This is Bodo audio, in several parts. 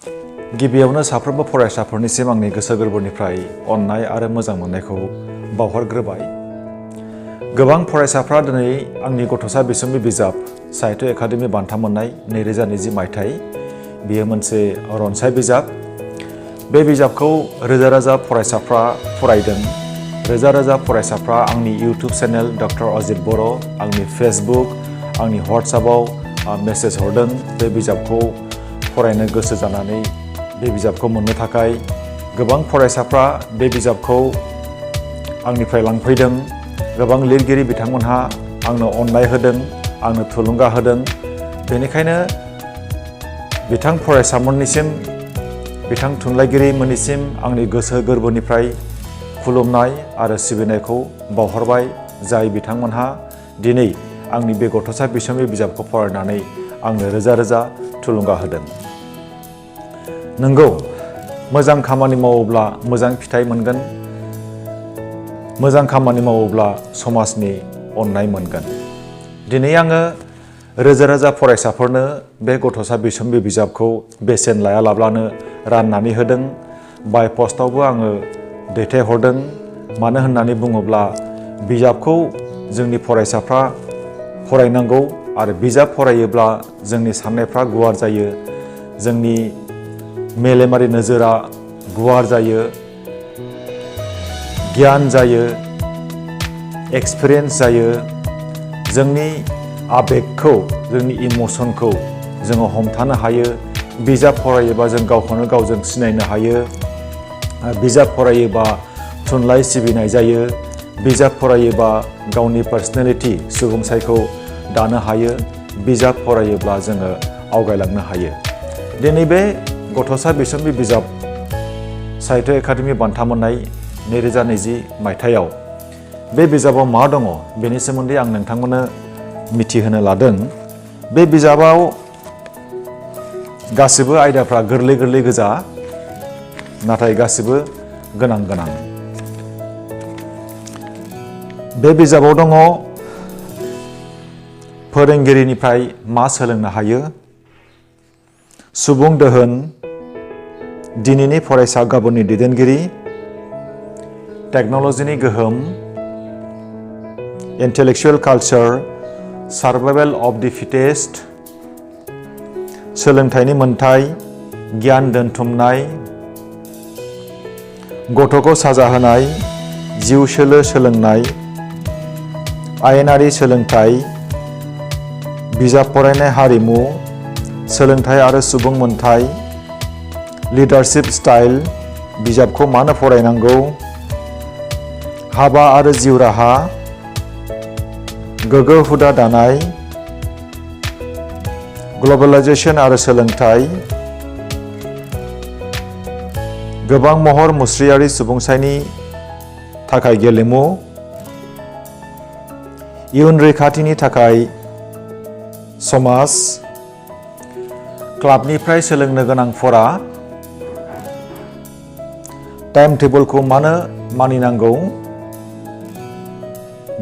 गिबियावनो साफ्रोमबो फरायसाफोरनिसिम आंनि गोसो गोरबोनिफ्राय अननाय आरो मोजां मोननायखौ बावहरग्रोबाय। गोबां फरायसाफ्रा दिनै आंनि गथ'सा बिसम्बि बिजाब साहित्य एकाडेमि बान्था मोननाय 2020 मायथाइ बेयो मोनसे रनसाय बिजाब। बे बिजाबखौ रोजा रोजा फरायसाफ्रा फरायदों। रोजा रोजा फरायसाफ्रा आंनि इउटुब चेनेल डक्टर अजित बर', आंनि फेसबुक, आंनि व्हाट्सएपआव मेसेज हरदों बे बिजाबखौ फरायनो गोसो जानानै बे बिजाबखौ मोननो थाखाय। गोबां फरायसाफ्रा बे बिजाबखौ आंनिफ्राय लांफैदों। गोबां लिरगिरि बिथांमोनहा आंनो अननाय होदों, आंनो थुलुंगा होदों। बेनिखायनो बिथां फरायसामोननिसिम, बिथां थुनलाइगिरिमोननिसिम आंनि गोसो गोरबोनिफ्राय खुलुमनाय आरो सिबिनायखौ बावहरबाय, जाय बिथांमोनहा दिनै आंनि बे गथ'सा बिसम्बि बिजाबखौ फरायनानै आंनो रोजा रोजा थुलुंगा होदों। नंगौ, मोजां खामानि मावोब्ला मोजां फिथाइ मोनगोन। मोजां खामानि मावोब्ला समाजनि अननाय मोनगोन। दिनै आङो रोजा रोजा फरायसाफोरनो बे गथ'सा बिसम्बि बिजाबखौ बेसेन लायालाबानो राननानै होदों। बाय पस्टआवबो आङो दैथायहरदों। मानो होननानै बुङोब्ला बिजाबखौ जोंनि फरायसाफ्रा फरायनांगौ आरो बिजाब फरायोब्ला जोंनि साननायफ्रा गुवार जायो, जोंनि मेलेमारि नोजोरा गुवार जायो, गियान जायो, एक्सपिरियेन्स जायो। जोंनि आबेगखौ, जोंनि इमसनखौ जोङो हमथानो हायो। बिजाब फरायोबा जों गावखौनो गावजों सिनायनो हायो। बिजाब फरायोबा थुनलाइ सिबिनाय जायो। बिजाब फरायोबा गावनि पार्सनेलिटि, सुबुंसायखौ दानो हायो। बिजाब फरायोब्ला जोङो आवगायलांनो हायो। दिनै बे गथ'सा बिसम्बि बिजाब साहित्य एकाडेमि बान्था मोननाय 2020 मायथाइयाव बे बिजाबाव मा दङ बेनि सोमोन्दै आं नोंथांमोननो मिथिहोनो लादों। बे बिजाबाव गासिबो आयदाफ्रा गोरलै गोरलै गोजा, नाथाय गासिबो गोनां गोनां। बे बिजाबाव दङ फोरोंगिरिनिफ्राय मा सोलोंनो हायो, सुबुं दोहोन, दिनैनि फरायसा गाबोननि दैदेनगिरि, टेक्न'लजिनि गोहोम, इन्टेलेक्चुएल कालचार, सार्भाइभेल अफ दि फिटेस्ट, सोलोंथाइनि मोन्थाय, गियान दोनथुमनाय, गथ'खौ साजा होनाय, जिउ सोलो सोलोंनाय, आयेनारि सोलोंथाइ, बिजाब फरायनाय हारिमु, सोलोंथाइ आरो सुबुं मोनथाय, लिडारशिप स्टाइल, बिजाबखौ मानो फरायनांगौ, हाबा आरो जिउ राहा, गोग्गो हुदा दानाय, ग्लबेलाइजेसन आरो सोलोंथाइ, गोबां महर मुस्रियारि सुबुंसायनि थाखाय गेलेमु, इयुन रैखाथिनि थाखाय समाज, क्लाबनिफ्राय सोलोंनो गोनां फरा, टाइम टेबोलखौ मानो मानिनांगौ,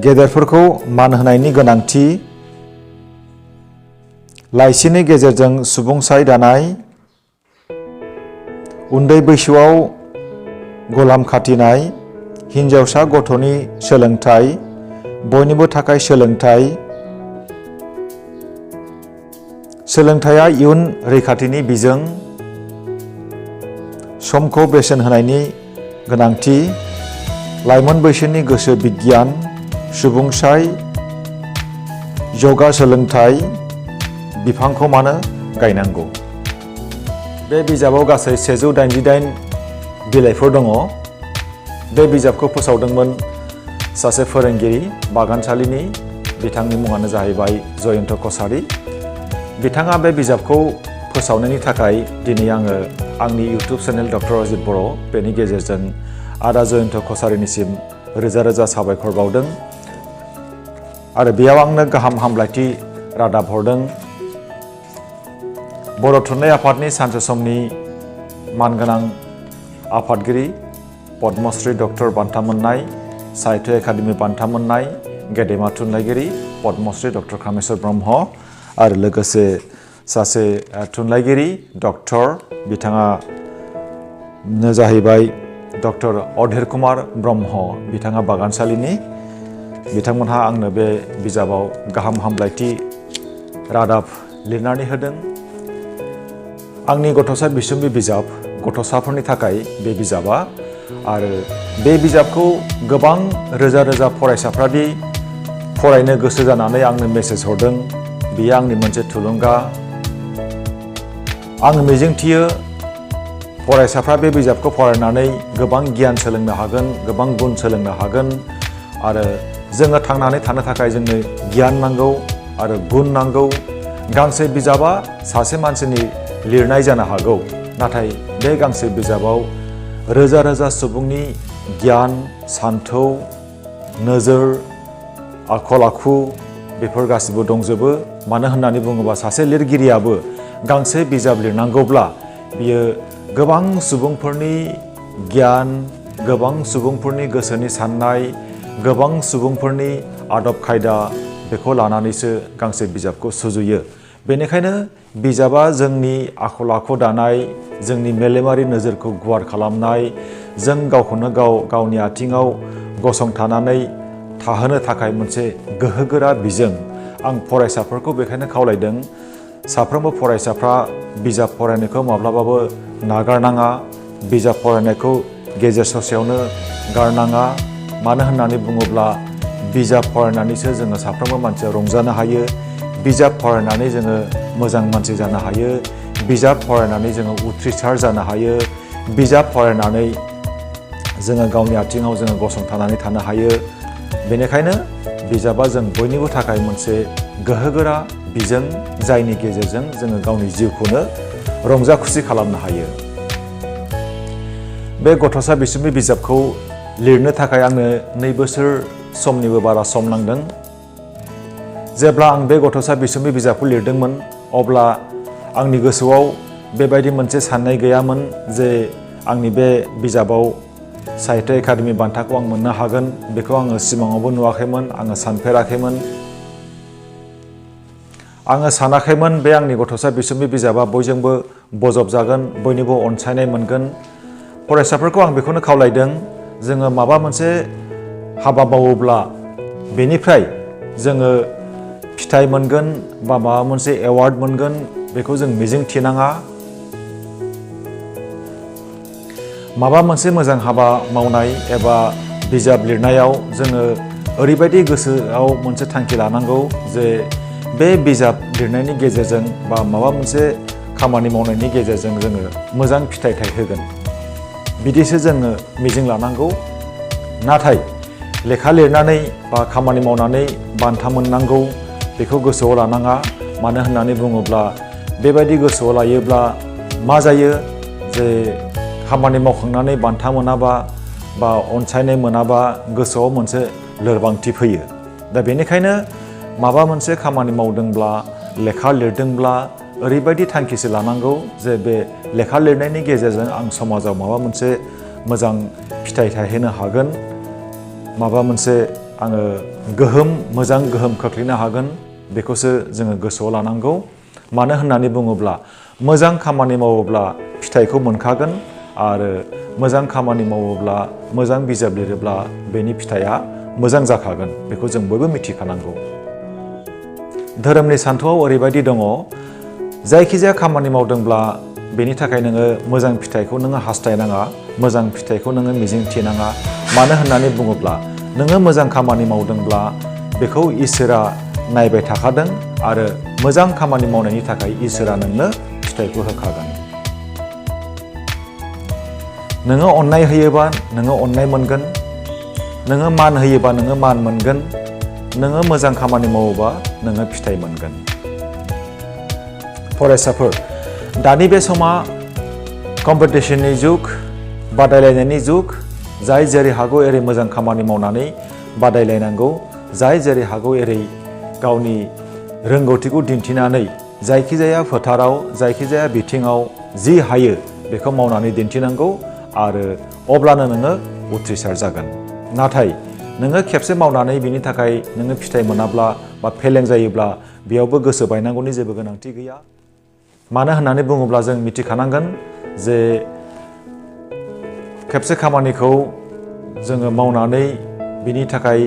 गेदेरफोरखौ मान होनायनि गोनांथि, लाइसिनि गेजेरजों सुबुंसाय दानाय, उन्दै बैसोआव गलाम खाथिनाय, हिन्जावसा गथ'नि सोलोंथाइ, बयनिबो थाखाय सोलोंथाइ, सोलोंथाइया इयुन रैखाथिनि बिजों, समखौ बेसेन होनायनि गोनांथि, लाइमोन बैसोनि गोसो बिगियान, सुबुंसाय, यगा सोलोंथाइ, बिफांखौ मानो गायनांगौ। बे बिजाबाव गासै 188 बिलाइफोर दङ। बे बिजाबखौ फोसावदोंमोन सासे फोरोंगिरि बागानसालिनि, बिथांनि मुङानो जाहैबाय जयन्त कसारि। बिथाङा बे बिजाबखौ फोसावनायनि थाखाय दिनै आङो आंनि इउटुब चेनेल डक्टर अजित बर' बेनि गेजेरजों आदा जयन्त कसारिनिसिम रोजा रोजा साबायखर बावदों आरो बेयाव आंनो गाहाम हामलायथि रादाब हरदों। बर' थुनलाइ आफादनि सानसे समनि मानगोनां आफादगिरि, पद्मश्री डक्टर बान्था मोननाय, साहित्य एकाडेमि बान्था मोननाय गेदेमा थुनलाइगिरि पद्मश्री डक्टर कामेश्वर ब्रह्म आरो लोगोसे सासे थुनलाइगिरि डक्टर बिथाङा जाहैबाय डक्टर अधीर कुमार ब्रह्म बिथाङा बागानसालिनि बिथांमोनहा आंनो बे बिजाबाव गाहाम हामलायथि रादाब लिरनानै होदों। आंनि गथ'सा बिसुंबि बिजाब गथ'साफोरनि थाखाय बे बिजाबा आरो बे बिजाबखौ गोबां रोजा रोजा फरायसाफ्रादि फरायनो गोसो जानानै आंनो मेसेज हरदों बेयो आंनि मोनसे थुलुंगा। आं मिजिंथियो फरायसाफ्रा बे बिजाबखौ फरायनानै गोबां गियान सोलोंनो हागोन, गोबां गुन सोलोंनो हागोन आरो जोङो थांनानै थानो थाखाय जोंनो गियान नांगौ आरो गुन नांगौ। गांसे बिजाबा सासे मानसिनि लिरनाय जानो हागौ, नाथाय बे गांसे बिजाबाव रोजा रोजा सुबुंनि गियान, सान्थौ, नोजोर, आखल आखु बेफोर गासिबो दंजोबो। मानो होननानै बुङोबा सासे लिरगिरियाबो गांसे बिजाब लिरनांगौब्ला बियो गोबां सुबुंफोरनि गियान, गोबां सुबुंफोरनि गोसोनि साननाय, गोबां सुबुंफोरनि आदब खायदा बेखौ लानानैसो गांसे बिजाबखौ सुजुयो। बेनिखायनो बिजाबा जोंनि आखल आखु दानाय, जोंनि मेलेमारि नोजोरखौ गुवार खालामनाय, जों गावखौनो गावनि आथिङाव गसंथानानै थाहोनो थाखाय मोनसे गोहोगोरा बिजों। आं फरायसाफोरखौ बेखायनो खावलायदों साफ्रोमबो फरायसाफ्रा बिजाब फरायनायखौ माब्लाबाबो नागारनाङा, बिजाब फरायनायखौ गेजेर ससेयावनो गारनाङा। मानो होननानै बुङोब्ला बिजाब फरायनानैसो जोङो साफ्रोमबो मानसिया रंजानो हायो, बिजाब फरायनानै जोङो मोजां मानसि जानो हायो, बिजाब फरायनानै जोङो उथ्रिसार जानो हायो, बिजाब फरायनानै जोङो गावनि आथिङाव जोङो गसंथानानै थानो हायो। बेनिखायनो बिजाबा जों बयनिबो थाखाय मोनसे गोहोगोरा बिजों जायनि गेजेरजों जोङो गावनि जिउखौनो रंजा खुसि खालामनो हायो। बे गथ'सा बिसुंबि बिजाबखौ लिरनो थाखाय आंनो 2 बोसोर समनिबो बारा सम नांदों। जेब्ला आं बे गथ'सा बिसुंबि बिजाबखौ लिरदोंमोन अब्ला आंनि गोसोआव बेबायदि मोनसे साननाय गैयामोन जे आंनि बे बिजाबाव साहित्य एकाडेमि बान्थाखौ आं मोननो हागोन। बेखौ आङो सिमाङावबो नुवाखैमोन, आङो सानफेराखैमोन। आङो सानाखैमोन बे आंनि गथ'सा बिसुंबि बिजाबा बयजोंबो बजबजागोन, बयनिबो अनसायनाय मोनगोन। फरायसाफोरखौ आं बेखौनो खावलायदों जोङो माबा मोनसे हाबा मावोब्ला बेनिफ्राय जोङो फिथाइ मोनगोन बा माबा मोनसे एवार्ड मोनगोन बेखौ जों मिजिं थिनाङा। माबा मोनसे मोजां हाबा मावनाय एबा बिजाब लिरनायाव जोङो ओरैबायदि गोसोआव मोनसे थांखि लानांगौ जे बे बिजाब लिरनायनि गेजेरजों बा माबा मोनसे खामानि मावनायनि गेजेरजों जोङो मोजां फिथाइ थायहोगोन, बिदिसो जोङो मिजिं लानांगौ। नाथाय लेखा लिरनानै बा खामानि मावनानै बान्था मोननांगौ बेखौ गोसोआव लानाङा। मानो होननानै बुङोब्ला बेबायदि गोसोआव लायोब्ला मा जायो जे खामानि मावखांनानै बान्था मोनाबा बा अनसायनाय मोनाबा गोसोआव मोनसे लोरबांथि फैयो। दा बेनिखायनो माबा मोनसे खामानि मावदोंब्ला, लेखा लिरदोंब्ला ओरैबायदि थांखिसो लानांगौ जे बे लेखा लिरनायनि गेजेरजों आं समाजाव माबा मोनसे मोजां फिथाइ थायहोनो हागोन, माबा मोनसे आङो मोजां गोहोम खोख्लैनो हागोन, बेखौसो जोङो गोसोआव लानांगौ। मानो होननानै बुङोब्ला मोजां खामानि मावोब्ला फिथाइखौ मोनखागोन आरो मोजां खामानि मावोब्ला, मोजां बिजाब लिरोब्ला बेनि फिथाइया मोजां जाखागोन, बेखौ जों बयबो मिथिखानांगौ। धोरोमनि सान्थौआव ओरैबायदि दङ जायखिजाया खामानि मावदोंब्ला बेनि थाखाय नोङो मोजां फिथाइखौ नोङो हास्थायनाङा, मोजां फिथाइखौ नोङो मिजिं थिनाङा। मानो होननानै बुङोब्ला नोङो मोजां खामानि मावदोंब्ला बेखौ इसोरा नायबाय थाखादों आरो मोजां खामानि मावनायनि थाखाय इसोरा नोंनो फिथाइखौ होखागोन। नोङो अननाय होयोबा नोङो अननाय मोनगोन, नोङो मान होयोबा नोङो मान मोनगोन, नोङो मोजां खामानि मावोबा नोङो फिथाइ मोनगोन। फरायसाफोर, दानि बे समा कम्पिटिशननि जुग, बादायलायनायनि जुग। जाय जेरै हागौ एरै मोजां खामानि मावनानै बादायलायनांगौ, जाय जेरै हागौ एरै गावनि रोंगौथिखौ दिन्थिनानै जायखिजाया फोथाराव, जायखिजाया बिथिङाव जि हायो बेखौ मावनानै दिन्थिनांगौ आरो अब्लानो नोङो उथ्रिसार जागोन। नाथाय नोङो खेबसे मावनानै बिनि थाखाय नोङो फिथाइ मोनाब्ला बा फेलें जायोब्ला बेयावबो गोसो बायनांगौनि जेबो गोनांथि गैया। मानो होननानै बुङोब्ला जों मिथिखानांगोन जे खेबसे खामानिखौ जोङो मावनानै बिनि थाखाय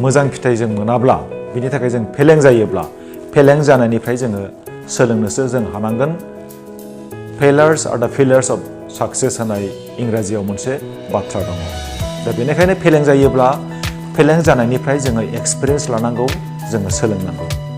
मोजां फिथाइ जों मोनाब्ला, बिनि थाखाय जों फेलें जायोब्ला, फेलें जानायनिफ्राय जोङो सोलोंनोसो जों हानांगोन। फेलार्स आर द फेलियार्स अफ साक्सेस होननाय इंराजियाव मोनसे बाथ्रा दङ। दा बेनिखायनो फेलें जायोब्ला फेलें जानायनिफ्राय जोङो एक्सपिरियेन्स लानांगौ, जोङो सोलोंनांगौ।